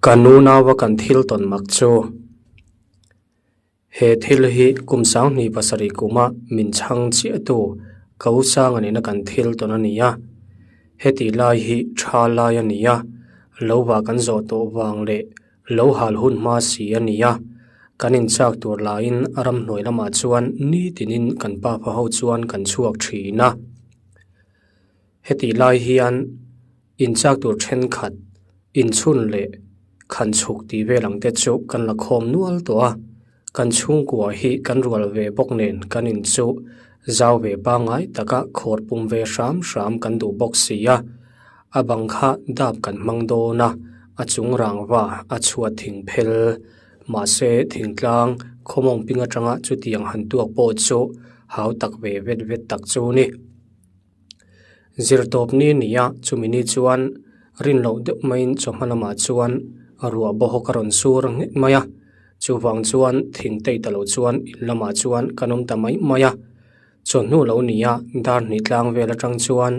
Ka nunaua kan thil tawn mak chu. He thil hi kum 27 kuma min chhang chiahtu Ko Sanga nena kan thil tawn a ni a. Heti lai hi tha lai a ni a, lo vah kan zawh tawh vang leh lo hal hun hma si a ni a. Kan inchak tur laiin ramhnuai lamah chuan nitinin kan pafa ho chuan kan chhuak thin a. Heti lai hian inchak tur thenkhat inchhun leh khan chhuk tih vel ang te chu kan la khawm nual tawh a, kan chhungkua hi kan rual ve bawk nen kan in chu zau ve pangngai taka khawr pum ve hram hram kan duh bawk si a, a bang kha dap kan hmang dawn a, a chung rangva a chhuat thing phel mahse thingtlang khawmawng ping atanga chutiang han tuak pawh chu hau tak ve vet vet tak chu ni. Zirtawp ni ni a, chumi ni chuan rin loh deuh maiin chawhma lamah chuan ruah bawhawk a rawn sur nghet mai a, chuvang chuan thing tei ta lo chuan in lamah chuan kan awm ta mai mai a. Chawhnu lo ni a, dar hnih tlang vel atang chuan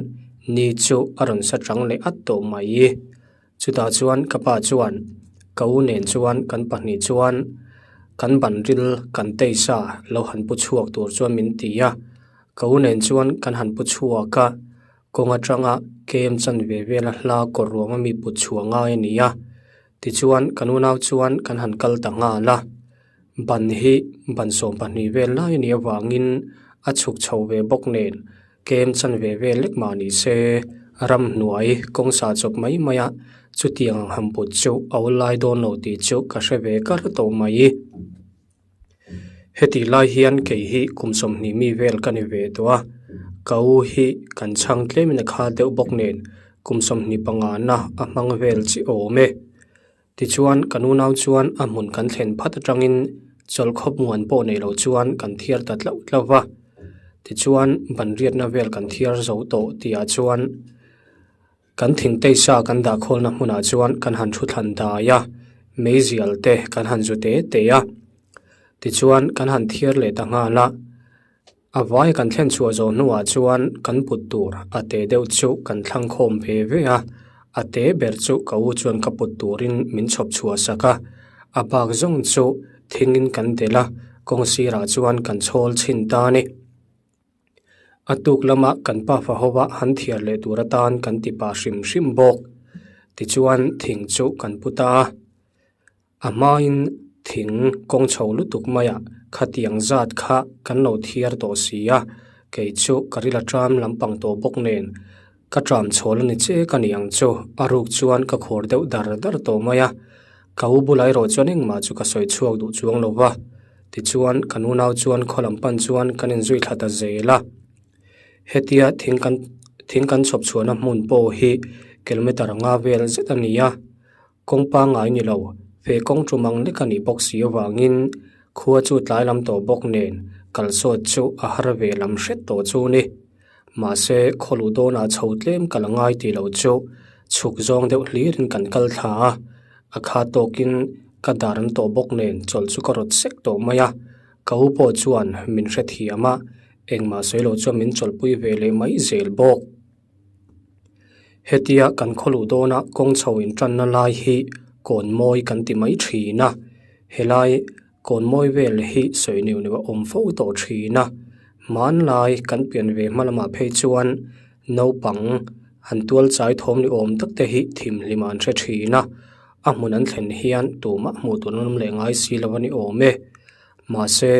ni chu a rawn sa chang leh at tawh mai. Chutah chuan ka pa chuan ka u nen chuan kan pahnih chuan kan ban ril kan tei sa lo han pu chhuak tur chuan min ti a, ka u nen chuan kan han pu chhuak a, kawng atanga kem chanve vela hla kawr ruang a mi put chhuah ngai a ni a, tichuan kan unau chuan kan han kal ta nghal a, ban hi ban 12 vel lai a nih avangin a chhuk chho ve bawk nen Kem chanve vel lek mah ni se, ramhnuai kawng sah chawp mai mai a, chutiang ang han put chu a awl lai dawn lo tih chu ka hre ve kar tawh mai. Hetih lai hian kei hi kum 20 mi vel ka ni ve tawh a, ka u hi kan chhang tlemin a khal deuh bawk nen kum 25 na a hmang vel chi awm e. Tichuan kan unau chuan a hmun kan thlen phat atangin chawlh khawp muan pawh nei lo chuan kan thiar ta tlauh tlauh va. Tichuan ban riatna vel kan thiar zo tawh tihah chuan kan thingtei sa kan dah khawlna hmunah chuan kan han thu thlan dai a, meizial te kan han zu te te a. Tichuan kan han thiar leh ta nghal a. A vai kan thlen chhuah zawh hnuah chuan kan put tur a te deuh chu kan thlang khawm ve ve a, a te ber chu ka u chuan ka put turin min chhawp chhuah sak a, a bak zawng chu thingin kan delh a, kawng sirah chuan kan chhawl chhin ta a ni. A tuk lama kan pafa hova han thiar leh tur atan kan ti pah hrim hrim bawk. Tichuan thing chu kan pu ta a. A hmain thing kawng chho lutuk maiah khatiang zat kha kan lo thiar tawh si a, kei chu ka ril a ṭam lampang tawh bawk nen ka ṭam chhawl a ni che ka ni ang chu a ruk chuan ka khawr deuh dar dar tawh mai a, ka u bulah erawh chuan engmah chu ka sawi chhuak duh chuang lo va, tichuan kan unau chuan khaw lam pan chuan kan inzui thla ta zel a. Hetia thing kan thing kan chhawp chhuahna hmun pawh hi kilometer anga vel zet a ni a. Kawng pangngai ni lo, ve kawng tum ang lek a nih bawk si avangin khua chu tlai lam tawh bawk nen kalsawt chu a har ve lam hret tawh chu ni. Mahse, khawluh dawnah chho tlem kal a ngai tih loh chu chhuk zawng deuh hlirin kan kal thla a, a kha tawkin ka dar an tawh bawk nen chawlh chu ka rawt sek tawh mai a, ka u pawh chuan min hrethiam a, engmah sawi lo chuan min chawlhpui ve leh mai zel bawk. Hetia kan khawluh dawna kawng chho intanna lai hi kawn mawi kan ti mai thin a, helai kawn mawi vel hi sawi neuh neuh a awm fo tawh thin a, hmanlai kan pian ve hma lamah phei chuan naupang han tual chai thawm ni awm tak te hi thimhlim an hre thin a, a hmun an thlen hian tumah hmuh tur an awm leh ngai si lo a ni awm e. Mahse,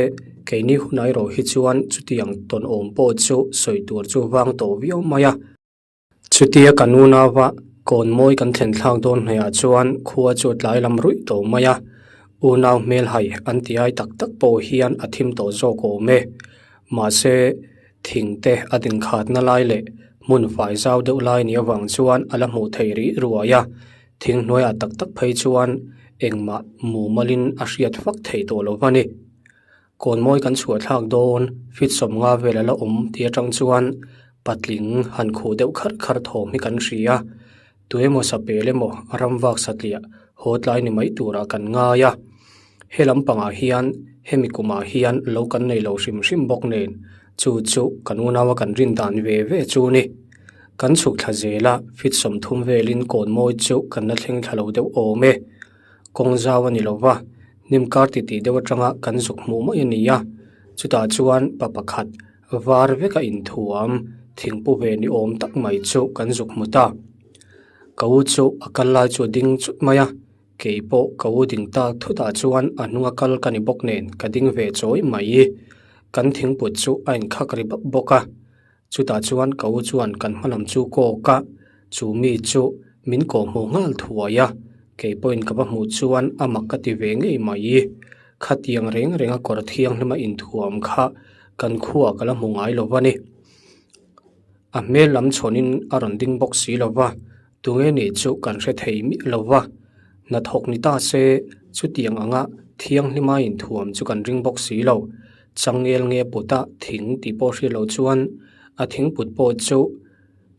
keini hunah erawh hi chuan chutiang tawn awm pawh chu sawi tur chu vang tawh viau mai a. Chutia kan unauva kawn mawi kan thlen thlak dawn hnaihah chuan khua chu a tlai lam ruih tawh mai a, unau hmelhai an ti ai tak tak pawh hian a thim tawh zawk awm e. Mahse, thing te a dinkhatna lai leh hmun fai zau deuh lai nih avang chuan a la hmuh theih rih ruai a. Thing hnuaiah tak tak phei chuan engmah mumalin a hriat fak thei tawh lo va ni. Kawnmawi kan chhuah thlak dawn feet 50 vel a la awm tih atang chuan patling han khuh deuh kharh kharh thawm hi kan hria. Tuemaw sapel emaw ramvak satliah haw tlai ni mai turah kan ngai a. He lampangah hian hemi kumah hian lo kan nei lo hrim hrim bawk nen chu chu kan unaua kan rin dan ve ve chu ni. Kan chhuk thla zel a, feet 30 velin kawnmawi chu kan la thleng thla lo deuh awm e. Kawng zau a ni lo va, hnim kar titih deuh atanga kan zuk hmuh mai a ni a. Chutah chuan pa pakhat var veka inthuam thingpu ve ni awm tak mai chu kan zuk hmu ta. Ka u chu a kal lai chu a ding chut mai a, kei pawh ka u ding tak thutah chuan a hnunga kal ka ni bawk nen ka ding ve chawi mai. Kan thingput chu a inkhak ri bawk bawk a. Chutah chuan ka u chuan kan hma lam chu kawk a, chu mi chu min kawh hmuh nghal thuai a, kei pawhin ka va hmuh chuan a mak ka ti ve ngei mai. Khatiang reng reng a kawr thianghlima inthuam kha kan khuaa ka la hmu ngai lo va ni. A hmel lam chhawnin a rawn ding bawk si lo va, tunge nih chu kan hre thei miah lo va. Hnathawk ni ta se chutiang anga thianghlima inthuam chu kan ring bawk si lo. Changel nge puta thing tih pawh hriat loh chuan a thing put pawh chu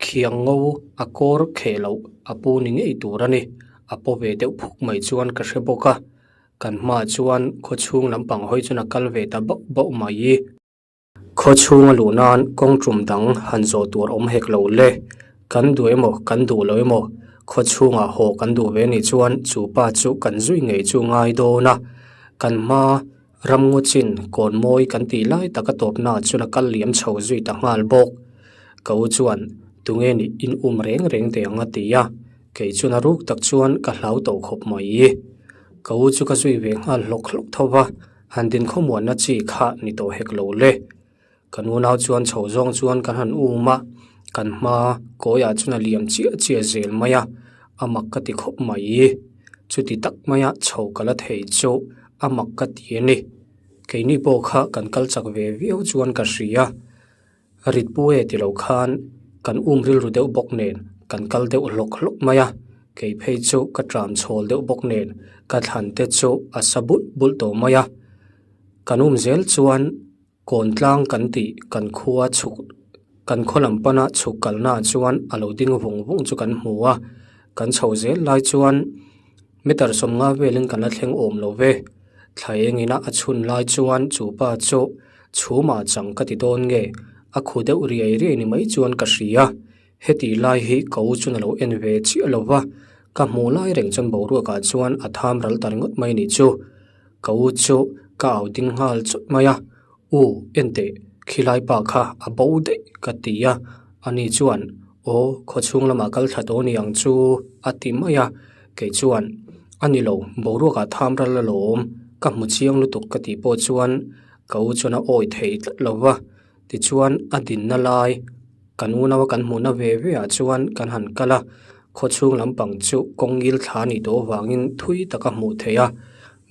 khiang ngo a kawr kheh loh a pu ni ngei tur a ni. A paw ve deuh phuk mai chuan ka hre bawk a. Kan hmaah chuan khawchhung lampang hawi chuan a kal ve ta bauh bauh mai. Khaw chhunga luh nan kawng tum dang han zawh tur awm hek lo le. Kan duh emaw kan duh lo emaw khaw chhungah haw kan duh ve nih chuan chu pa chu kan zui ngei chu ngai dawn a. Kan hma ramngaw chin kawn mawi kan tih lai taka tawpna chuan a kal liam chho zui ta nghal bawk. Ka u chuan tunge nih in um reng reng teh ang a ti a, kei chuan a ruk tak chuan ka hlau tawh khawp mai. Ka u chu ka zui ve nghal hlawk hlawk tho va. Han din khawmuanna chi kha ni tawh hek lo le. Ka nunau chuan chho zawng chuan kan han um a, kan hma kawiah chuan a liam chiah chiah zel mai a, a mak ka ti khawp mai. Chuti tak maia chho ka la thei chu a mak ka ti a ni. Keini pawh kha kan kal chak ve viau chuan ka hria. Ritpu e ti lo khan kan um rilru deuh bawk nen kan kal deuh hlawk hlawk mai a, kei phei chu ka tram chhawl deuh bawk nen ka thlan te chu a sa bulh bulh tawh mai a. Kan um zel chuan kawn tlang kan tih kan khua chhuk kan khaw lam pana chhuk kalnaah chuan a lo ding vung vung chu kan hmu a, kan chho zel lai chuan meter sawmnga velin kan la thleng awm lo ve. Thla eng ina a chhun lai chuan chu pa chu Chhumah chang ka ti dawn nge? A khu deuh riai riai ni mai chuan ka hria. Heti lai hi ka u chuan a lo en ve chiah lo va, ka hmuh lai reng chuan boruakah chuan a tham ral ta ringawt mai nih chu. Ka u chu ka au ding nghal chawt mai a, U, enteh, khilai pa kha a bo daih ka ti a. Ani chuan, Aw, khawchhung lamah kal thla tawh ni ang chu a ti mai a. Kei chuan, A ni lo, boruakah tham ral alawm, ka hmu chiang lutuk ka tih pawh chuan Ka u chuan a awi thei tlat lo va, tichuan a dinna lai kan unau a kan hmuhna ve ve ah chuan kan han kal a, khawchhung lampang chu kawng ngil thla a nih tawh avangin thui tak a hmuh theih a,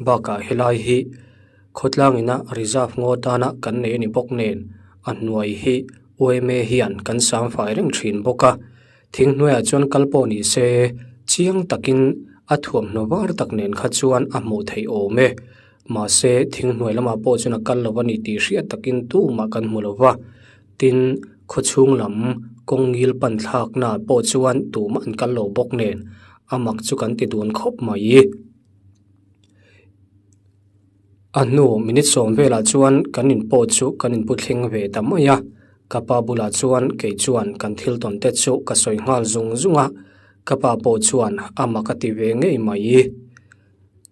bakah helai hi khawtlang ina reserve ngaw tana kan nei a ni bawk nen a hnuai hi UMA hian kan sang fai reng thin bawk a, thing hnuaiah chuan kal pawh ni se chiang takin a thuamhnaw var tak nen kha chuan a hmuh theih awm e. Mahse, thing hnuai lamah pawh chuan a kal lo a ni tih hriat takin tumah kan hmu lo va. Tin, khawchhung lam kawng ngil pan thlaknaah pawh chuan tumah an kal lo bawk nen a mak chu kan ti dun khawp mai. A hnu minute sawm velah chuan kan in pawh chu kan inpu thleng ve ta mai a. Ka pa bulah chuan kei chuan kan thil tawn te chu ka sawi nghal zung zung a. Ka pa pawh chuan a mak a ti ve ngei mai.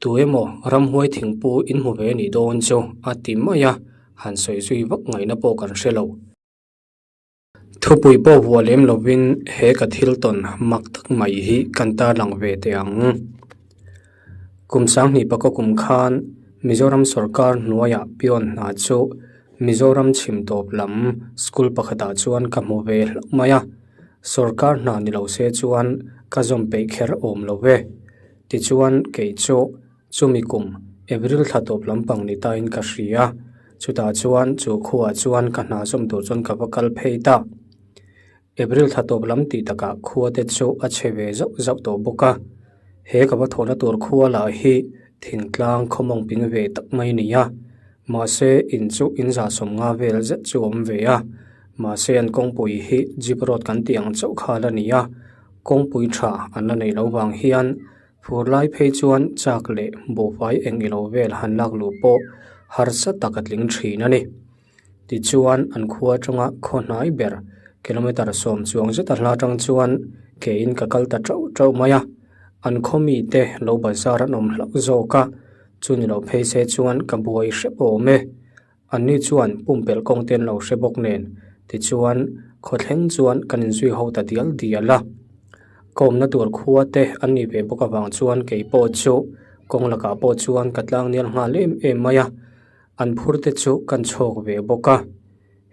Tu emaw ramhuai thingpu in hmu ve nih dawn chu a ti mai a, han sawi zui vak ngaihna pawh kan hre lo. Thupui pawh vuah lem lovin he ka thil tawn mak tak mai hi kan tarlang ve teh ang. Kum sanghnih pakaw kum khan Mizoram sorkar hnuaiah peon hna chu Mizoram chhim tawp lam school pakhatah chuan ka hmu ve hlauh mai a, sorkar hna ni lo se chuan ka zawm peih kher awm lo ve. Tichuan, kei chu chumi kum April thla tawp lampang ni tain ka hria. Chutah chuan chu khuaah chuan ka hna zawm tur chuan ka va kal phei ta. April thla tawp lam tih takah khua te chu a chhe ve zauh zauh tawh bawk a. He ka va thawhna tur khua lah hi thingtlang khawmawng ping ve tak mai a ni a. Mahse, in chu in zahsawm nga vel zet chu a awm ve a. Mahse, an kawngpui hi jeep road kan tih ang chauh kha la ni a. Kawngpui tha an la neih loh vang hian fur lai phei chuan chak leh buhfai eng ilo vel han lak luh pawh harsa tak a tling thin a ni. Tichuan an khua atanga khaw hnai ber kilometer sawm chuang zet a hla atang chuan keiin ka kal ta teuh teuh mai a. An khaw mite lo bazar an awm hlauh zawk a, chu ni lo phei se chuan ka buai hrep awm e. Anni chuan pumpelh kawng te an lo hre bawk nen, tichuan khawthleng chuan kan inzui ho ta dial dial a. Ka awmna tur khua te an nih ve bawk avang chuan kei pawh chu kawng lakah pawh chuan ka tlang nial nghal em em mai a, an phur te chu kan chhawk ve bawk a.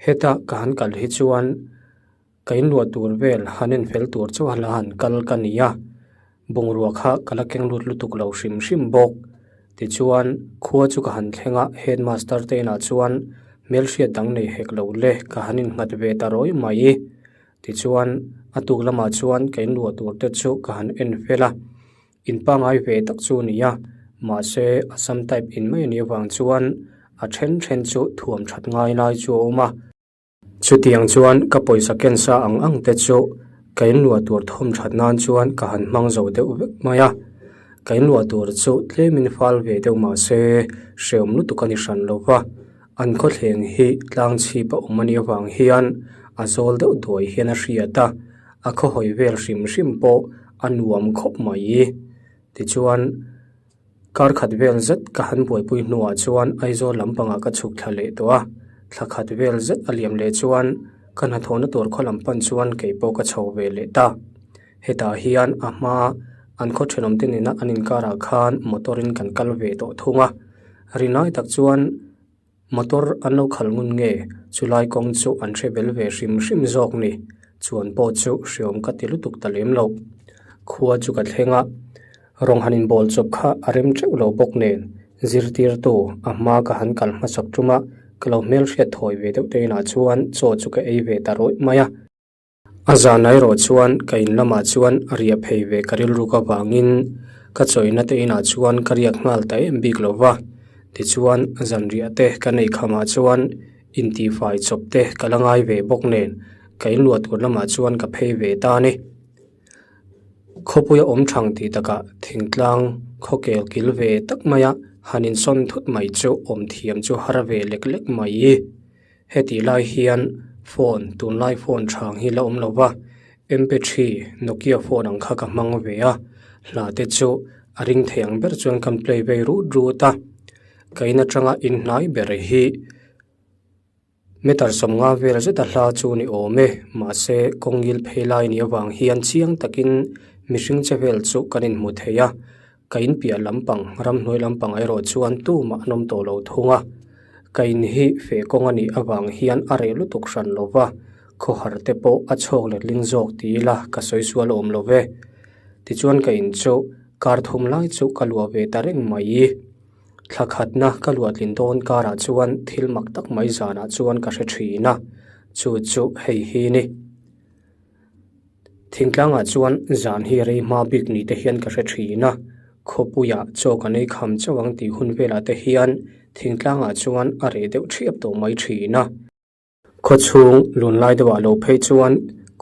Heta ka han kal hi chuan ka inluah tur vel han enfel tur chu a la han kal ka ni a, bungrua kha ka la keng lut lutuk lo hrim hrim bawk. Tichuan khua chu ka han thleng a, headmaster te inah chuan hmelhriat dang nei hek lo le ka han innghat ve ta rawi mai. Tichuan a tuk lamah chuan ka inluah tur te chu ka han en fel a, in pangngai ve tak chu a ni a, mahse Assam type in mai a nih avang chuan a then then chu thuam that ngai lai chu a awm a. Chutiang chuan ka pawisa ken sa ang ang te chu ka inluah tur thawm that nan chuan ka han hmang zo deuh vek mai a, ka inluah tur chu tlemin fal ve deuh mahse hreawm lutuk a ni hran lo va, an khawthleng hi tlang chhip a awm a nih avang hian a zawl deuh duai hian a hriat a, a khawhawi vel hrim hrim pawh a nuam khawp mai. Tichuan. Kar khat vel zet ka han buaipui hnuah chuan Aizawl lampangah ka chhuk thla leh tawh a, thla khat vel zet a liam leh chuan ka hnathawhna tur khaw lam pan chuan kei pawh ka chho ve leh ta. Hetah hian a hma an khaw thenawm te nena an inkarah khan motor in kan kal ve tawh thung a, rinai tak chuan Motor an lo khal ngun nge? Chulai kawng chu an hre bel ve hrim hrim zawk ni. Chuan pawh chu hreawm ka ti lutuk ta lem lo. Khua chu ka thleng a, rawng han inbawl chawp kha a rem teuh lo bawk nen, zirtirtu a hma ka han kal hmasak tum a, ka lo hmelhriat thawi ve deuh te inah chuan chaw chu ka ei ve ta rawih mai a. A zan erawh chuan ka in lamah chuan a riah phei ve ka rilruk avangin ka chawina te inah chuan ka riak nghal ta em bik lo va. Tichuan zanriah te ka neih khamah chuan intihfai chawp te ka la ngai ve bawk nen ka inluah tur lamah chuan ka phei ve ta a ni. Khawpuia awm thang tih takah thingtlang khawkel kil ve tak maia han insawn thut mai chu awm thiam chu har ve lek lek mai. Hetih lai hian phone tunlai phone thang hi la awm lo va, mp3 Nokia phone ang kha ka hmang ve a, hla te chu a ring thei ang ber chuan kan play vei rut rut a, ka in atanga inhnai ber hi meter sawmnga vel zet a hla chu ni awm e, mahse kawng ngil phei lai nih avang hian chiang takin mihring che vel chu kan inhmu thei a. Ka in piah lampang, ramhnuai lampang erawh chuan tumah an awm tawh lo thung a. Ka in hi feh kawng a nih avang hian a reh lutuk hran lo va, khawhar te pawh a chhawk letling zawk ti ila ka sawi sual awm lo ve. Tichuan ka in chu kar thum lai chu ka luah ve ta reng mai. Thla khatna ka luahtlin dawn karah chuan thil mak tak mai zanah chuan ka hre thin a, chu chu hei hi ni. Thingtlangah chuan zan hi rei hma bik ni te hian ka hre thin a, khawpuiah chaw kan ei kham chauh ang tih hun velah te hian thingtlangah chuan a reh deuh thiap tawh mai thin a. Khawchhung lunlai deuhah lo phei chuan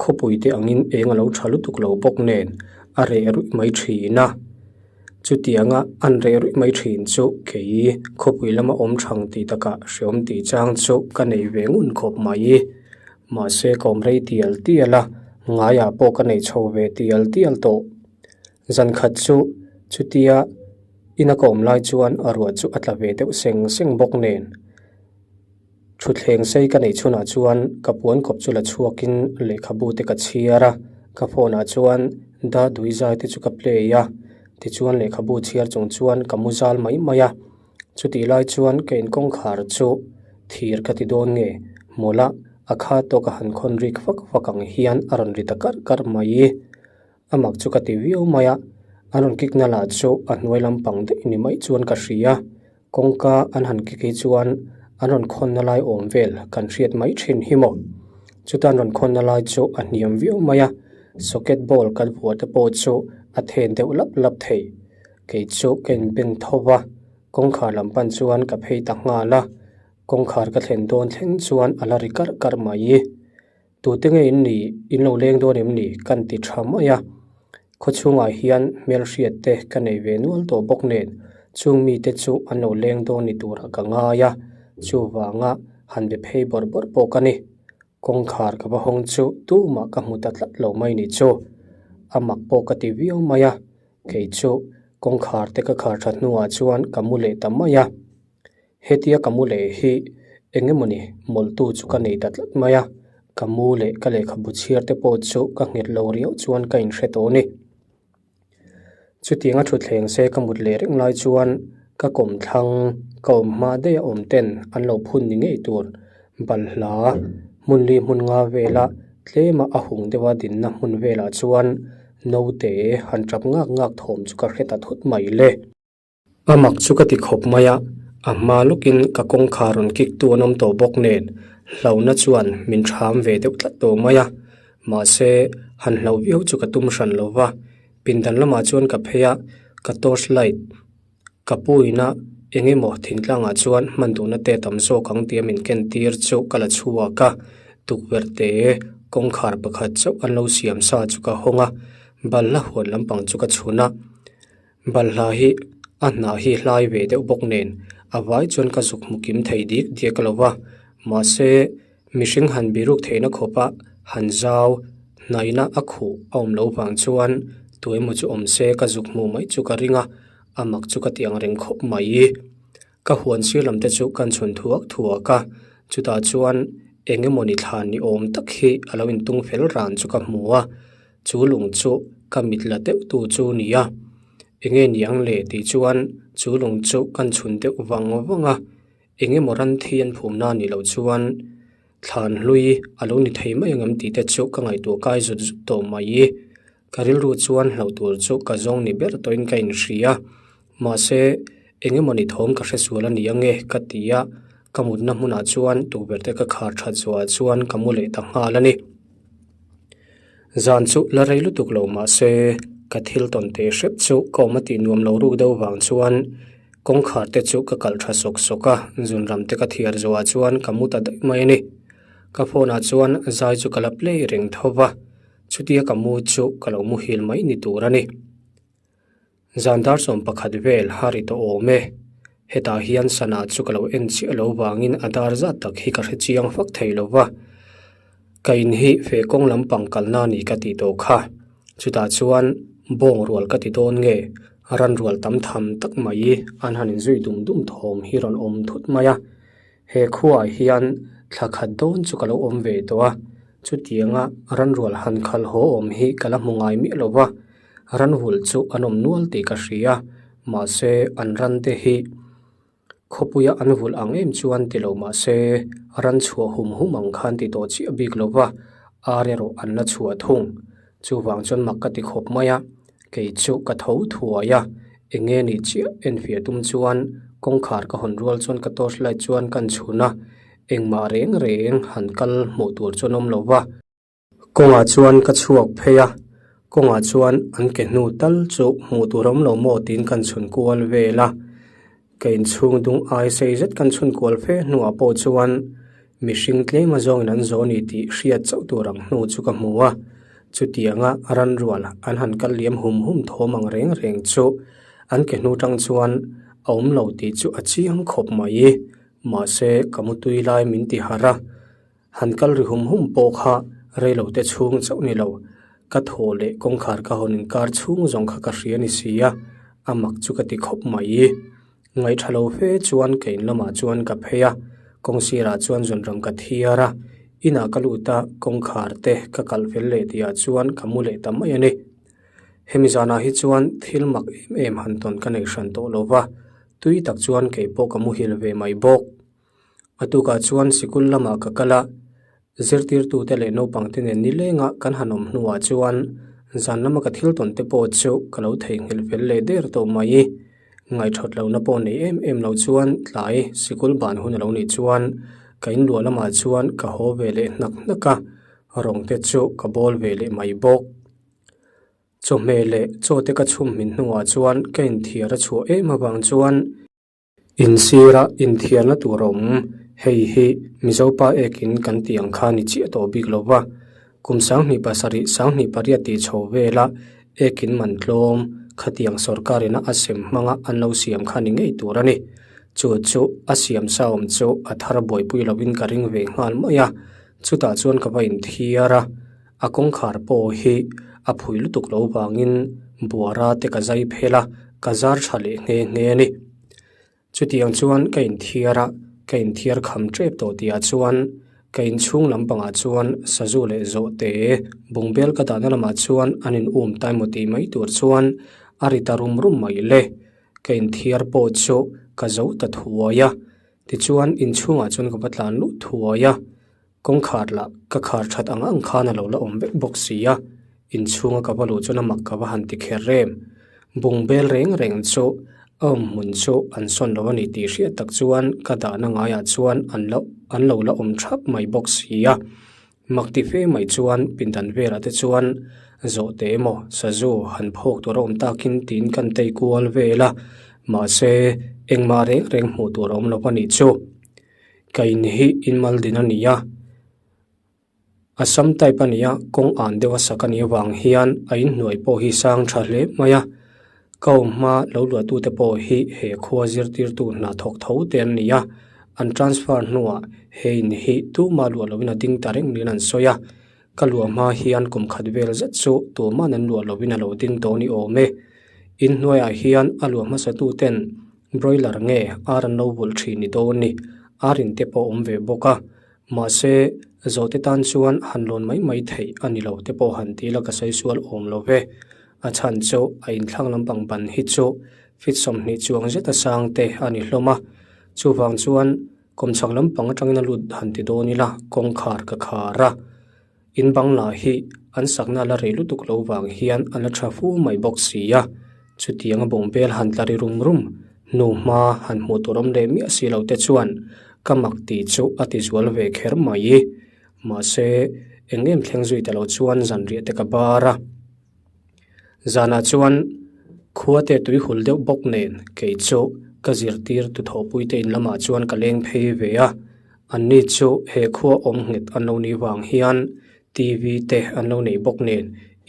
khawpui te angin eng a lo tha lutuk lo bawk nen a reh ruih mai thin a. Chutianga an reh ruih mai thin chu kei khawpui lama awm thang tih takah hreawm tih chang chu ka nei ve ngun khawp mai. Mahse ka awm rei tial tial a, ngaiah pawh ka nei chho ve tial tial tawh. Zan khat chu chutia ina ka awm lai chuan a ruah chu a tla ve deuh seng seng bawk nen. Thutthleng sei ka neih chhunah chuan ka puan kawp chu la chhuakin lehkhabu te ka chhiar a, ka phone ah chuan da dui zai te chu ka play a, tichuan lehkhabu chhiar chung chuan ka mu zal mai mai a. Chutih lai chuan ka inkawngkhar chu thir ka ti dawn nge, mawla a kha tawk a han khawn rik vak vak ang hian a rawn ri ta karh karh mai. A mak chu ka ti viau mai a, an rawn kik na lah chu a hnuai lampang daih ni mai chuan ka hria. Kawngka an han kik hi chuan an rawn khawnna lai awm vel kan hriat mai thin hi maw? Chuta an rawn khawnna lai chu a hniam viau mai a, socket ball kan vuah te pawh chu a then deuh lap lap thei. Kei chu ka inbeng tho va, kawngkhar lam pan chuan ka phei ta nghal a, kawngkhar ka thlen dawn thleng chuan a la ri karh karh mai. Tute nge in ni, in lo leng dawn em ni? Kan ti tha mai a. Khawchhungah hian hmelhriat te ka nei ve nual tawh bawk nen, chung mite chu an lo leng dawn ni turah ka ngai a, chuvanga han be phei bawrh bawrh pawh ka ni. Kawngkhar ka va hawng chu tumah ka hmu ta tlat lo mai ni chu. A mak pawh ka ti viau mai a. Kei chu kawngkhar te ka khar that hnuah chuan ka mu leh ta mai a. Hetia ka mu leh hi eng emawni mawlhtu chu ka nei ta tlat mai a, ka mu leh ka lehkhabu chhiar te pawh chu ka nghet lo riau chuan ka inhre tawh a ni. Chutianga thutthleng se ka mut leh reng lai chuan ka kawmthlang ka awm hma daih a awm ten an lo phun ni ngei tur balhla hmun li hmun nga vela tlema a hung deuha dinna hmun velah chuan naute han tap ngak ngak thawm chu ka hre ta thut mai le. A mak chu ka ti khawp mai a, a hma lawkin ka kawngkhar rawn kik tu an awm tawh bawk nen hlauhna chuan min ṭham ve deuh tlat tawh mai a, mahse han hlauh viau chu ka tum hran lo va, pindan lamah chuan ka phei a, ka torch light ka pu ina eng emaw thingtlangah chuan hman duhna te tam zawk ang tia min ken tir chu ka la chhuak a, tukverh te kawngkhar pakhat chauh an lo siam sa chu ka hawng a, balhla huan lampang chu ka chhun a. Balhla hi a hnah hi hlai ve deuh bawk nen a vai chuan ka zuk hmu kim thei dik diak lo va, mahse mihring han biruk theihna khawpa han zau hnaihna a khuh a awm loh vang chuan tuemaw chu awm se ka zuk hmu mai chu ka ring a, a mak chu ka ti ang reng khawp mai. Ka huan sir lam te chu kan chhun thuak thuak a, chutah chuan eng emawni thlan ni awm tak hi a lo intung fel ran chu ka hmu a, chu lung chu ka mit la deuh tu chu ni a, enge ni ang le tih chuan chu lung chu kan chhun deuh vang vang a, eng emaw ran thi an phum na nih loh chuan thlan hlui a lo ni thei mai ang em tih te chu ka ngaihtuah kai zut zut tawh mai. Ka rilru chuan hlauh tur chu ka zawng ni ber tawhin ka inhria. Mahse, eng emawni thawm ka hre sual a ni ange ka ti a, ka mutna hmunah chuan tukverh te ka khar that zuah chuan ka mu leh ta nghal a ni. Zan chu la rei lutuk lo mahse, ka thil tawn teh hrep chu ka awm a tih nuam lo ruk deuh vang chuan kawngkhar te chu ka kalh tha sawk sawk a, zunram te ka thiar zuah chuan ka mu ta daih mai a ni. Ka phone ah chuan zai chu ka la play reng tho va. Chutia ka mu chu ka lo muhil mai ni tur a ni. Zan dar 11 vel a ri tawh awm e. Hetah hian sana chu ka lo en chiah lo vangin a dar zat tak hi ka hre chiang fak thei lo va. Ka in hi fe kawng lampang kalna ni ka tih tawh kha. Chutah chuan bawng rual ka ti dawn nge, ran rual tam tham tak mai an han inzui dum dum thawm hi rawn awm thut mai a. He khuaah hian thla khat dawn chu ka lo awm ve tawh a, chutianga ranrual han khalh haw awm hi ka la hmu ngai miah lo va, ranvul chu an awm nual tih ka hria, mahse an ran te hi khawpuia an vulh ang em chuan ti lo mahse ran chhuah hum hum ang khan ti tawh chiah bik lo va, ar erawh an la chhuah thung. Chuvang chuan mak ka ti khawp mai a, kei chu ka tho thuai a, eng nge ni chiah enfiah tum chuan kawngkhar ka hawn rual chuan ka torch light chuan kan chhun a, engmah reng reng han kal hmuh tur chuan awm lo va. Kawngah chuan ka chhuak phei a, kawngah chuan an ke hnu tal chu hmuh tur awm lo maw tiin kan chhun kual vel a, Ka inchhung dung ai sei zet kan chhun kual fe hnuah pawh chuan mihring tlem azawngin an zawh a ni tih hriat chauh tur ang hnu chu ka hmu a. Chutianga ran rual an han kal liam hum hum thawm ang reng reng chu an ke hnu tang chuan a awm lo tih chu a chiang khawp mai. Mahse, ka mutui lai min ti harh a. Han kal ri hum hum pawh kha reilo te chhung chauh ni lo, ka thaw leh kawngkhar ka hawn inkar chhung zawng kha ka hria ni si a, a mak chu ka ti khawp mai. Ngaihṭha lo fe chuan ka in lamah chuan ka phei a, kawng sirah chuan zunram ka thiar a, inah ka lut a, kawngkhar te ka kalh fel leh tihah chuan ka mu leh ta mai a ni. Hemi zanah hi chuan thil mak em em han tawn ka nei hran tawh lo va, tui tak chuan kei pawh ka muhil ve mai bawk. A tukah chuan sikul lamah ka kal a, zirtirtute leh naupangte nen nilenga kan han awm hnuah chuan zan lama ka thil tawn te pawh chu ka lo theihnghilh fel leh der tawh mai. Ngaihthawt lohna pawh nei em em lo chuan tlai sikul ban hun a lo nih chuan ka inluah lamah chuan ka haw ve leh hnak hnak a, rawng te chu ka bawl ve leh mai bawk. Chawhmeh leh chaw te ka chhum hmin hnuah chuan ka inthiar a chhuah em avang chuan, Insira inthiarna tur a awm, hei hi Mizopa ekin kan tih ang kha ni chiah tawh bik lo va, kum 27 28 tih chho vela ekin man tlawm khatiang sorkarina a sem hmanga an lo siam kha ni ngei tur a ni. Chu chu a siam sa awm chu a thar buaipui lovin ka ring ve nghal mai a, chutah chuan ka va inthiar a. A kawngkhar pawh hi a phui lutuk lo vangin Buara te ka zai phel a, ka zar tha leh nghe nghe a ni. Chutiang chuan ka inthiar a, ka inthiar kham tep tawh tihah chuan ka inchhung lampangah chuan sazu leh zawhte bungbel ka dahna lamah chuan an in um ta emaw tih mai tur chuan a ri ta rum rum mai le. Ka inthiar pawh chu ka zo ta thuai a, tichuan inchhungah chuan ka va tlan luh thuai a. Kawngkhar lah ka khar that ang ang khan a lo la awm vek bawk si a, inchhunga ka va luh chuan a mak ka va han ti kher rem. Bungbel reng reng chu a awm hmun chu an sawn lo a ni tih hriat tak chuan ka dahna ngaiah chuan an lo an lo la awm thap mai bawk si a. Mak ti fe mai chuan pindan velah te chuan zawhte emaw sazu han phawk tur a awm takin tiin kan tei kual vel a, mahse engmah reng reng hmuh tur a awm lo a nih chu. Ka in hi inmal din a ni a, Assam type a ni a, kawng an deuh a sak a nih avang hian a inhnuai pawh hi sang tha hle mai a, ka awm hma lo luahtute pawh hi he khua zirtirtu hna thawk tho te an ni a, an transfer hnuah he in hi tumah luah lovin a ding ta reng niin an sawi a, ka luah hma hian kum khat vel zet chu tuman an luah lovin a lo ding tawh ni awm e, inhnuaiah hian a luah hmasatuten Broiler nge ar an lo vulh thin ni dawn ni, ar in te pawh awm ve bawk a, mahse zawhte tan chuan han lawn mai mai theih a ni lo te pawh han ti la ka sawi sual awm lo ve. A chhan chu a inthlang lampang ban hi chu feet 20 chuang zeta sang te a ni hlawm a, chuvang chuan kawmchhak lampang atangin a lut han ti dawn ila kawngkhar ka khar a. In bang lah hi an sakna la rei lutuk lo vang hian a la tha fu mai bawk si a, chutiang a bungbel han tla ri rum rum hnu hma han hmuh tur awm leh miah si lo te chuan ka mak tih chu a ti zual ve kher mai. Mahse, eng em thleng zui ta lo chuan zanriah te ka bar a. Zanah chuan khua te tui hul deuh bawk nen kei chu ka zirtir tu thawhpui te in lamah chuan ka leng phei ve a, anni chu he khua awm nghet an lo nih vang hian TV te an lo nei bawk nen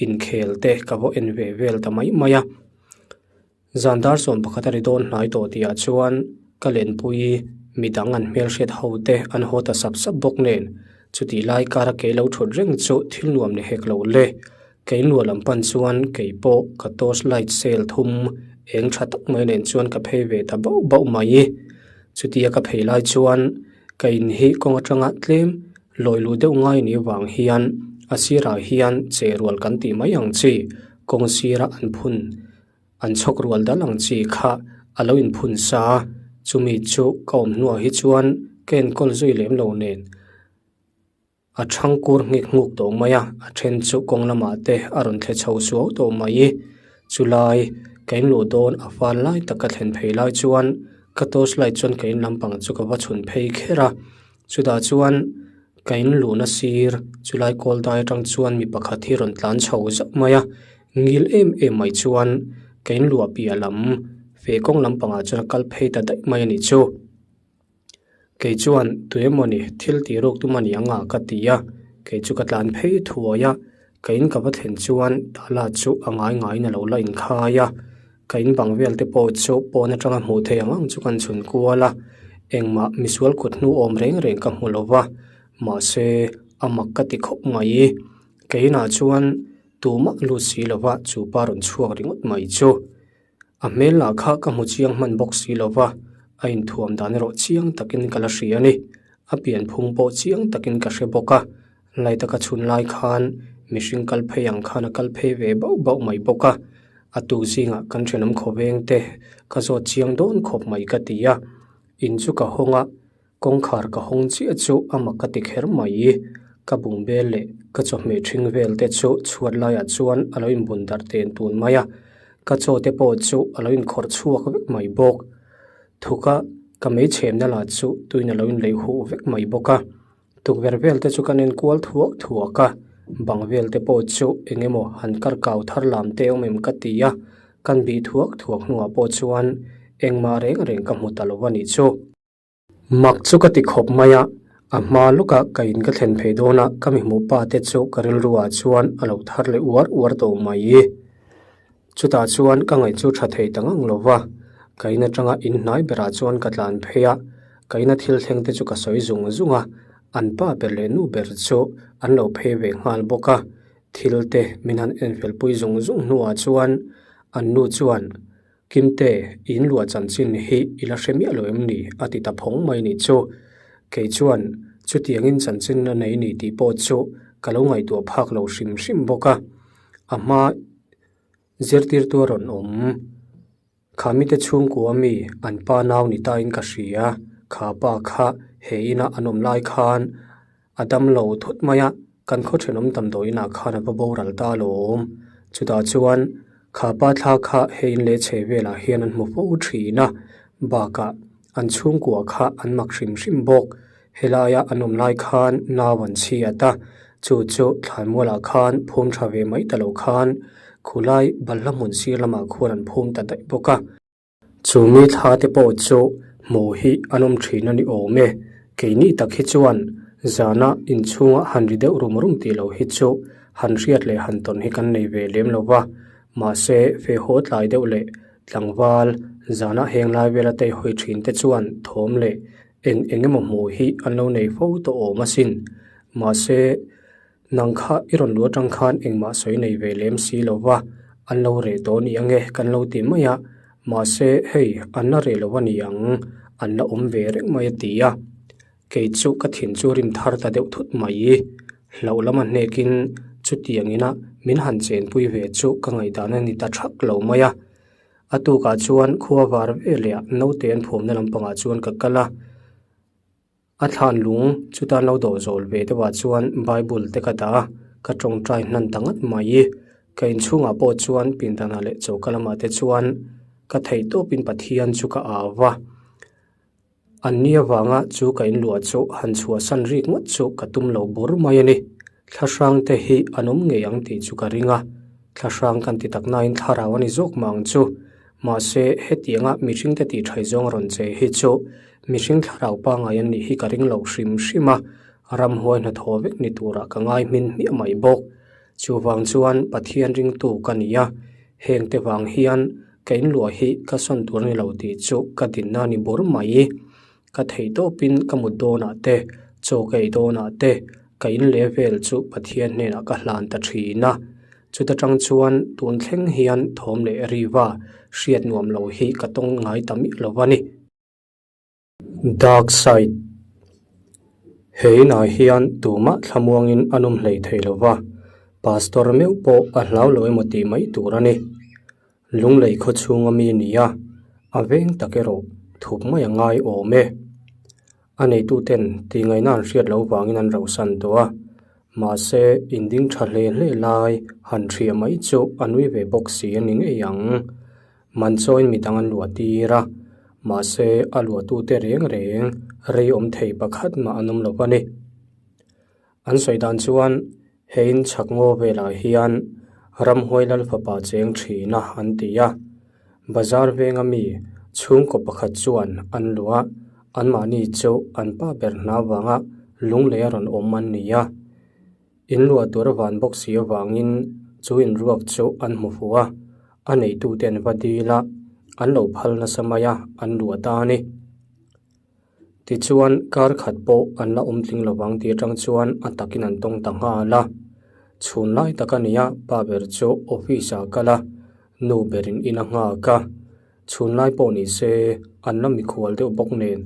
inkhel te ka va en ve vel ta mai mai a. Zan dar 11 a ri dawn hnai tawh tihah chuan ka lenpui midang an hmelhriat ho te an haw ta sap sap bawk nen chutih lai kara kei lo thut reng chu thil nuam ni hek lo le. Kei nuah lam pan chuan kei pawh ka torch light sel thum eng tha tak mai nen chuan ka phei ve ta bauh bauh mai. Chutia ka phei lai chuan ka in hi kawng atanga tlem lawi luh deuh ngai ni vang hian a sirah hian che rual kan tih mai ang chi kawng sira an phun An chhawk rual dal ang chi kha a lo inphun sa a, chumi chu ka awm hnuah hi chuan ka enkawl zui lem lo nen a thang kur nghek nghuk tawh mai a, a then chu kawng lamah te a rawn thle chho suau tawh mai. Chulai ka inluh dawn a fal lai tak ka thlen phei lai chuan ka torch light chuan ka in lampang chu ka va chhun phei kher a, chutah chuan ka inluhna sir chulai kawl dai atang chuan mi pakhat hi rawn tlan chho zauh mai a. Ngil em em mai chuan ka inluah piah lam feh kawng lampangah chuan a kal phei ta daih mai a nih chu. Kei chuan tu emawni thil tih ruk tum a ni ang a ka ti a, kei chu ka tlan phei thuai a, ka in ka va thlen chuan tala chu a ngai ngaiin a lo la inkhai a, ka in bang vel te pawh chu pawn atanga hmuh theih ang ang chu kan chhun kual a, engmah misual kut hnu awm reng reng ka hmu lo va, mahse a mak ka ti khawp mai. Ka inah chuan Tumah lut si lova chu pa rawn chhuak ringawt mai chu. A hmel lah kha ka hmu chiang hman bawk si lova, a inthuam dan erawh chiang takin ka la hria a ni. A pianphung pawh chiang takin ka hre bawk a, lai taka chhun lai khan mihring kal phei ang khan a kal phei ve bauh bauh mai bawk a. A tuk zingah kan thenawm khawveng te ka zawt chiang dawn khawp mai ka ti a, in chu ka hawng a, Kawngkhar ka hawng chiah chu a mak ka ti kher mai. Ka bungbel leh ka chawhmeh ṭhing vel te chu chhuat laiah chuan a lo inbun darh ten tun mai a, ka chaw te pawh chu a lo inkhawrh chhuak vek mai bawk. Thuka ka meichhemna lah chu tuin a lo inleih huh vek mai bawk a. Tukverh vel te chu kan enkual thuak thuak a, bang vel te pawh chu eng emaw han kar kau thar lam te awm em ka ti a, kan bih thuak thuak hnuah pawh chuan engmah reng reng ka hmu ta lo a nih chu. Mak chu ka ti khawp mai a, a hma lawka ka in ka thlen phei dawn a, ka mi hmuh pa te chu ka rilru ah chuan a lo thar leh uar uar tawh mai. Chutah chuan ka ngaih chu tha thei ta ngang lo va, ka in atanga in hnai berah chuan ka tlan phei a, ka ina thil thleng te chu ka sawi zung zung a, an pa ber leh nu ber chu an lo phei ve nghal bawk a. Thil te min han en fel pui zung zung hnuah chuan an nu chuan, Kimte, i inluah chanchin hi i la hre miah lo em ni? a ti ta phawng mai nih chu. Kei chuan chutiangin chanchin la nei ni tih pawh chu ka lo ngaihtuah phak lo hrim hrim bawk a. A hma zirtirtu a rawn awm. Kha mite chhungkua mi an pa nau ni tain ka hria, kha pa kha he ina an awm lai khan a dam lo thut mai a, kan khaw thenawm damdawi inah khan a va boral ta alawm. Chutah chuan kha pa thla kha he in leh chhe velah hian an hmu fo thin a, bakah an chhungkua kha an mak hrim hrim bawk. Helaia an awm lai khan nau an chhiat a, chu chu thlanmualah khan phum tha ve mai ta lo khan khulai balhla hmun sir lamah khuan an phum ta daih bawk a. Chu mi thla te pawh chu hmuh hi an awm thin a ni awm e. Keini tak hi chuan zana inchhunga han ri deuh rum rum tih loh hi chu han hriat leh han tawn hi kan nei ve lem lo va, mahse fe haw tlai deuh leh tlangval zana heng lai vela teihawi thin te chuan thawm leh Eng eng emaw hmuh hi an lo nei fo tawh awm asin. Mahse, nang kha i rawn luh atang khan engmah sawi nei ve lem si lo va, an lo reh tawh ni ange kan lo ti mai a. Mahse, hei, an la reh lo a ni ang, an la awm ve reng mai a ti a. Kei chu ka thin chu rim thar ta deuh thut mai. Hlauh lama hnekin chutiang ina min han chenpui ve chu ka ngaihdan a ni ta thak lo mai a. A tukah chuan khua var veleh ah naute an phumna lampangah chuan ka kal a, a thlan lung chuta an lo dawh zawl ve deuh ah chuan bible te ka dah a, ka tawngtai hnan ta ngat mai. Ka inchhungah pawh chuan pindanah leh choka lamah te chuan ka theih tawpin Pathian chu ka au va. An ni avanga chu ka inluah chu han chhuahsan rik ngawt chu ka tum lo bur mai a ni. Thlahrang te hi an awm ngei ang tih chu ka ring a, thlahrang kan ti tak nain thlarau a ni zawk mah ang chu. Mahse, hetianga mihring te tih thai zawng rawn che hi chu mihring thlarau pangngai an nih hi ka ring lo hrim hrim a, ramhuai hnathawh vek ni turah ka ngai hmin hmiah mai bawk. Chuvang chuan Pathian ringtu ka ni a, heng te vang hian Ka inluah hi ka sawn tur a ni lo tih chu ka dinna a ni bur mai. Ka theih tawpin ka mut dawnah te, chaw ka ei dawnah te, ka in leh vel chu Pathian hnenah ka hlan ta thin a. Chuta tang chuan tun thleng hian thawm leh riva hriat nuam lo hi ka tawng ngai ta miah lo a ni. Dark side, He inah hian tumah thlamuangin a nawm hlei thei lo va, Pastor meuh pawh a hlau lo emaw tih mai tur a ni. Lunglei khaw chhunga mi a ni a, a veng tak erawh thup mai a ngai awm e. A neituten tihngaihna an hriat loh vangin an rauhsan tawh a, mahse inding tha hle hle lai han hria mai chu a nui ve bawk si a ni ngei ang. Man chawiin midang an luah tir a, mahse a luahtute reng reng rei awm thei pakhat mah an awm lo a ni. An sawi dan chuan he in chhak ngaw velah hian ramhuai lal fapa cheng thin a an ti a, bazar venga mi chhungkaw pakhat chuan an luah a, anmahni chu an pa ber hna vanga lunglei a rawn awm an ni a. In luah tur a van bawk si avangin chu inruak chu an hmu fuh a, a neitute an va dil a, an lo phal nasa mai a, an luah ta a ni. Tichuan kar khat pawh an la awm tling lovang tih atang chuan a takin an tawng ta nghal a. Chhun lai tak a ni a, pa ber chu office ah a kal a, nu berin in a nghak a. Chhun lai pawh ni se an la mikhual deuh bawk nen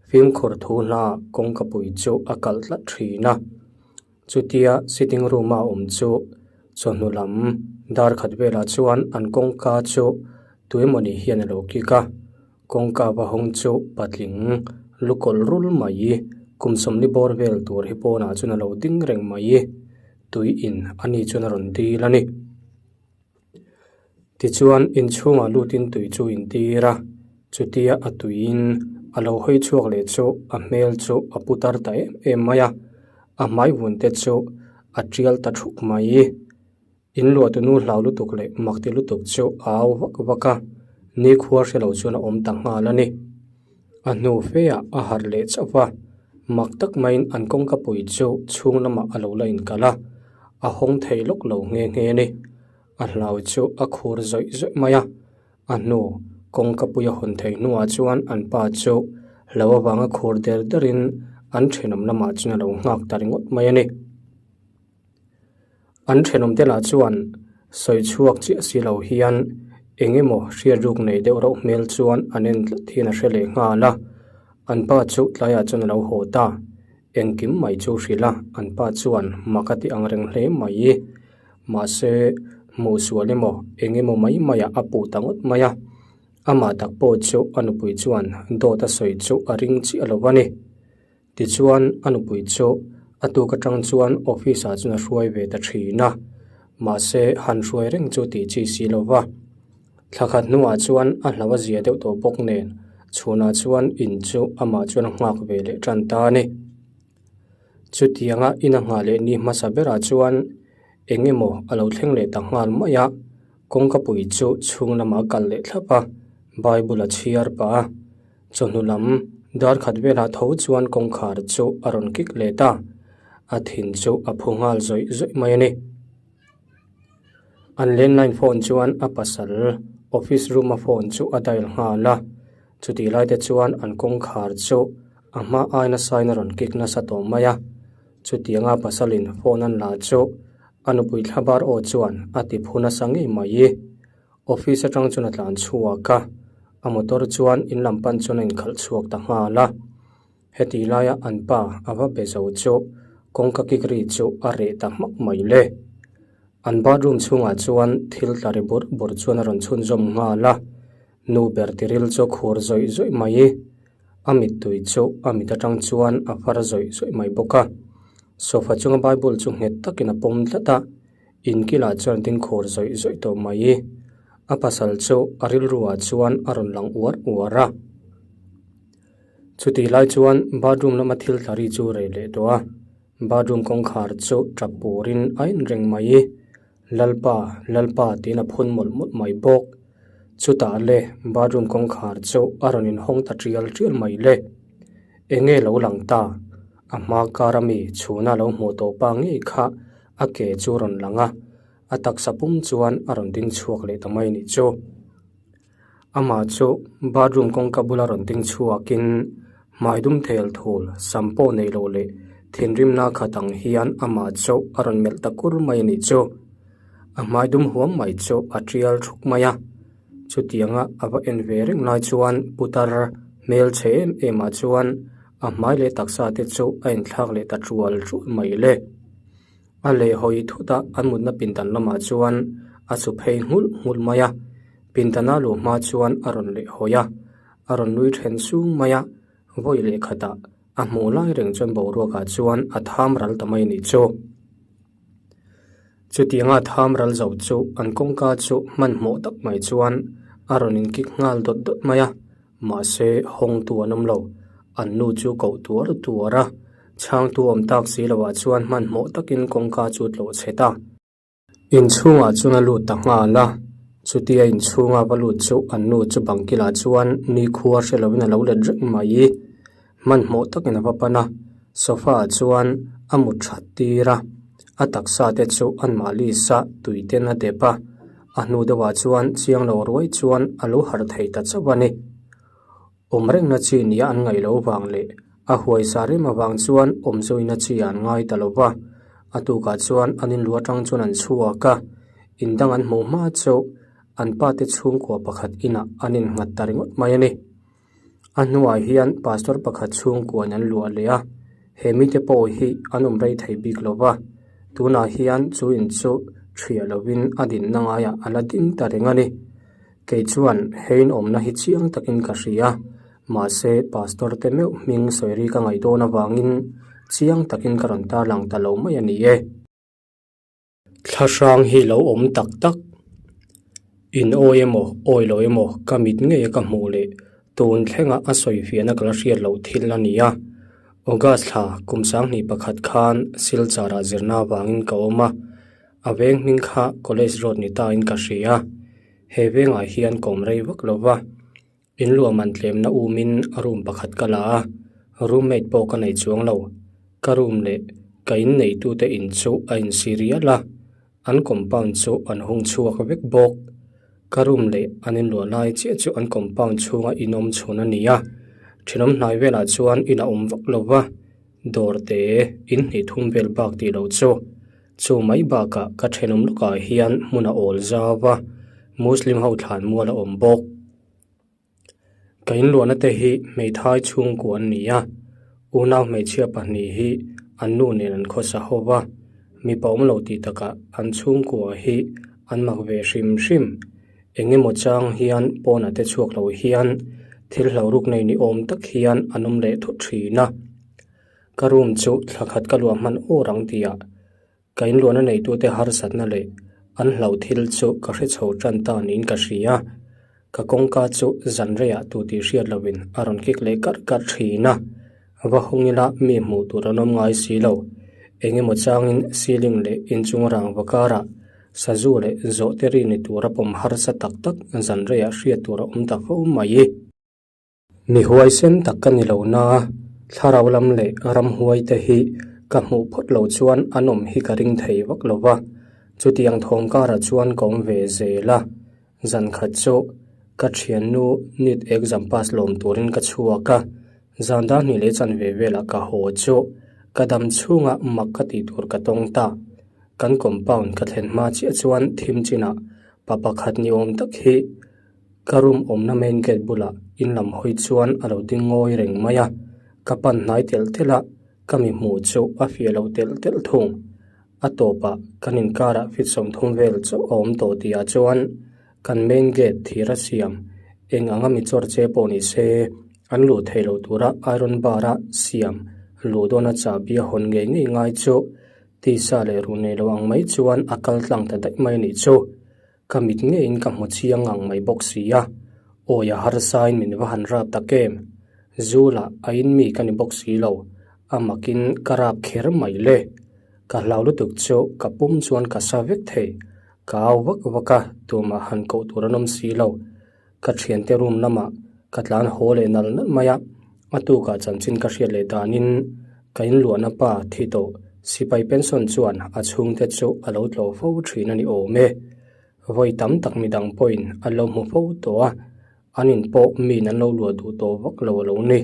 fimkhur thu hla kawngkapui chu a kalh tlat thin a. Chutia sitting room a awm chu chawhnu lam dar khat velah chuan an kawngka chu tuemawni hian a lo kik a, kawngka va hawng chu patling lu kawlh rul mai kum sawmli bawr vel tur hi pawnah chuan a lo ding reng mai tui in ani chuan a rawn dil a ni. Tichuan inchhungah lutin tui chu intir a, chutia a tuiin a lo hawi chhuak leh chu a hmel chu a pu tar ta em em mai a, a hmai vun te chu a tial ta thuk mai. In luahtunu hlau lutuk leh mak ti lutuk chu a au vak vak a, nikhua hre lo chuan a awm ta nghal a ni. A hnu feah a harh leh chauh va, mak tak maiin an kawngka pui chu chhung lamah a lo la inkalh a, a hawng thei lawk lo nghe nghe a ni. A hlau chu a khur zawih zawih mai a, a hnu kawngka pui a hawn theih hnuah chuan an pa chu hlo avanga khur der derin an thenawm lamah chuan a lo nghak ta ringawt mai a ni. An thenawmte lah chuan sawi chhuak chiah si lo hian eng emaw hriat ruk nei deuh rauh hmel chuan an en tlat hian a hre leh nghal a. An pa chu tlaiah chuan a lo haw ta. Engkim mai chu hrilh a, an pa chuan mak a ti ang reng hle mai. Mahse, hmuh sual emaw eng emaw mai maiah a puh ta ngawt mai a. Amah tak pawh chu a nupui chuan dawt a sawi chu a ring chiah lo a ni. Tichuan, a nupui chu a tuk atang chuan office ah chuan a hruai ve ta thin a, mahse han hruai reng chu tih chi si lo va. Thla khat hnuah chuan a hlau a zia deuh tawh bawk nen chhunah chuan in chu amah chuan a nghak ve leh tan ta a ni. Chutianga in a nghah leh ni hmasa berah chuan eng emaw a lo thleng leh ta nghal mai a, kawngka pui chu chhung lamah a kal leh thlap a, Bible a chhiar pah a. Chawhnu lam dar khat velah tho chuan kawngkhar chu a rawn kik let a, a thin chu a phu nghal zawih zawih mai a ni. An landline phone chuan a pasal office room a phone chu a dial nghal a, chutih lai te chuan an kawngkhar chu a hma ai nasa in a rawn kik nasa tawh mai a, chutianga pasalin phone an la chu a nupui thlabar aw chuan a ti phu nasa ngei mai. Office atang chuan a tlan chhuak a, a motor chuan in lam pan chuan a inkhalh chhuak ta nghal a. Heti laia an pa a va be zo chu kawngka kik ri chu a reh ta hmak mai le. An bathroom chhungah chuan thil tla ri bur bur chuan a rawn chhunzawm nghal a, nu ber tiril chu a khur zawih zawih mai. A mittui chu a mit atang chuan a far zawih zawih mai bawk a. Sofa chunga bible chu nghet takin a pawm tlat a. Inkilah chuan ding khur zawih zawih tawh mai. A pasal chu a rilruah chuan a rawn lang uar uar a. Chutih lai chuan bathroom lama thil tla ri chu rei leh tawh a. Bathroom kawngkhar chu tap purin a en reng mai. Lalpa, Lalpa tiin a phun mawlh mawlh mai bawk. Chutah le bathroom kawngkhar chu a rawn inhawng ta tial tial mai le. Enge lo lang ta? A hma kar ami chhuna lo hmuh tawh pa ngei kha a ke chu a rawn lang a, a taksa pum chuan a rawn ding chhuak leh ta mai nih chu. Amah chu bathroom kawngka bula rawn ding chhuakin hmai dum thel thul sam pawh neih loh leh thinrimna khat ang hian amah chu a rawn melh ta kur mai nih chu. A hmai dum huam mai chu a tial thuk mai a, chutianga a va en ve reng lai chuan putar hmelchhe em em ah chuan a hmai leh taksa te chu a inthlak leh ta tual tual mai le. A lehhawi thut a an mutna pindan lamah chuan a chu phei nghulh nghulh mai a, pindana luh hma chuan a rawn lehhawi a, a rawn nui then sung mai a, vawi leh khatah a hmuh lai reng chuan boruakah chuan a tham ral ta mai a nih chu. Chutianga tham ral zo chu an kawngka chu hmanhmawh tak mai chuan a rawn inkik nghal dawt dawt mai a. Mahse, hawngtu an awm lo. An nu chu koh tuar tuar a, chhangtu awm tak si loah chuan hmanhmawh takin kawngka chu tlawh chhe ta. Inchhungah chuan a lut ta nghal a, chutia inchhunga va lut chu an nu chu bangkilah chuan nikhua hre loin a lo let reng mai. Hmanhmawh takin a va pan a, sofa ah chuan a mut that tir a, a taksa te chu anmahni sa tui ten a dep a, a hnu deuhah chuan chiang lo ruai chuan a lo harh thei ta chauh a ni. Awm rengna chi nia an ngaih loh vang leh a huaisa rem avang chuan awm zawina chi an ngai ta lo va, a tukah chuan an inlu atang chuan an chhuak a, indang an hmuh hma chu an pate chhungkua pakhat inah an innghat ta ringawt mai a ni. A hnuah hian pastor pakhat chhungkuan an luah leh a, he mite pawh hi an awm rei thei bik lo va, tunah hian chu in chu thiah lovin a dinna ngaiah a la ding ta reng a ni. Kei chuan he inawmna hi chiang takin ka hria, mahse pastor te meuh hming sawi ri ka ngaih dawn avangin chiang takin ka rawn tarlang ta lo mai a ni e. Thla hrang hi lo awm tak tak. In awi emaw, awi lo emaw ka mit ngei a ka hmuh leh tun thlenga a sawi fiahna ka la hriat loh thil a ni a. August thla kum sanghnih pakhat khan Silchar ah zirna avangin ka awm a, a veng hming kha College Road ni ta in ka hria. He vengah hian ka awm rei vak lo va. In luahman tlemna umin room pakhat ka la a, roommate pawh ka nei chuang lo. Ka room leh ka in neitute in chu a insi rial a, an compound chu an hung chhuak vek bawk. Ka room leh an inluah lai chiah chu an compound chhunga in awm chhun a ni a, thenawm hnai velah chuan in a awm vak lo va, dawr te in hnih thum vel bak tih loh chu. Chu mai bakah ka thenawm lawkah hian hmun a awl zau a, Muslim ho thlan mual a awm bawk. Ka inluahna te hi hmeithai chhungkua an ni a, unau hmeichhia pahnih hi an nu nen an khawsa ho va, mipa awm lo tih takah an chhungkua hi an mak ve hrim hrim. Eng emaw chang hian pawnah te chhuak lo hian thil hlo ruk nei ni awm tak hian an awm leh thut thin a. Ka room chu thla khat ka luah hman awr ang tihah Ka inluahna neitute harsatna leh an hlauh thil chu ka hre chho tan ta niin ka hria. Ka kawngka chu zan reiah tu tih hriat loin a rawn kik leh karh karh thin a. Va hawng ila mi hmuh tur an awm ngai si lo. Eng emaw changin ceiling leh inchung rangva karah sazu leh zawhte ri ni tura pawm harsa tak tak zan reiah hriat tur a awm ta fo mai. Mi huaisen tak ka ni lo na, thlarau lam leh ramhuai te hi ka hmuh phawt lo chuan an awm hi ka ring thei vak lo va, chutiang thawm karah chuan ka awm ve zel a. Zan khat chu ka thiannu NEET exam pass lawm turin ka chhuak a, zan dar hnih leh chanve velah ka haw chu ka dam chhungah mak ka tih tur ka tawng ta. Kan compound ka thlen hma chiah chuan thim chinah pa pakhat ni awm tak hi Ka room awmna main gate bulah in lam hawi chuan a lo ding ngawi reng mai a, ka pan hnai telh telh a, ka mi hmuh chu a fiah lo telh telh thung. A tawpah kan inkarah feet 30 vel chauh a awm tawh tihah chuan kan main gate thir a siam eng anga mi chawr che pawh ni se an luh theih loh tura iron bar a siam luh dawna chahbi a hawn ngei ngei ngai chu tisa leh ruh nei lo ang mai chuan a kal tlang ta daih mai a nih chu. Ka mit ngeiin ka hmu chiang ang mai bawk si a, awi a harsain min va han rap tak em? Zu lah a in mi ka ni bawk si lo, a makin ka rap kher mai le. Ka hlau lutuk chu ka pum chuan ka sa vek thei, ka au vak vak a, tumah han koh tur an awm si lo. Ka thiante room lamah ka tlan haw leh nal nal mai a, a tukah chanchin ka hriat leh danin ka inluahna pa thi tawh sipai pension chuan a chhungte chu a lo tlawh fo thin a ni awm e. Vawi tam tak midang pawhin an lo hmu fo tawh a, an in pawh miin an lo luah duh tawh vak lo a lo ni.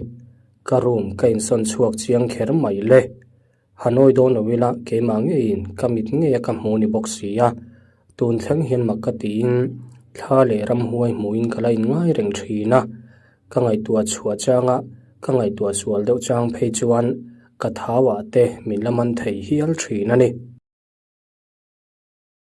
Ka room ka insawn chhuak chiang kher mai le. Hanoi dawn lo ila keimah ngeiin ka mit ngeia ka hmu ni bawk si a, tun thleng hian mak ka tiin thla leh ramhuai hmuhin ka la inngai reng thin a, ka ngaihtuah chhuah changa ka ngaihtuah sual deuh chang phei chuan ka thauah te min la man thei hial thin a ni.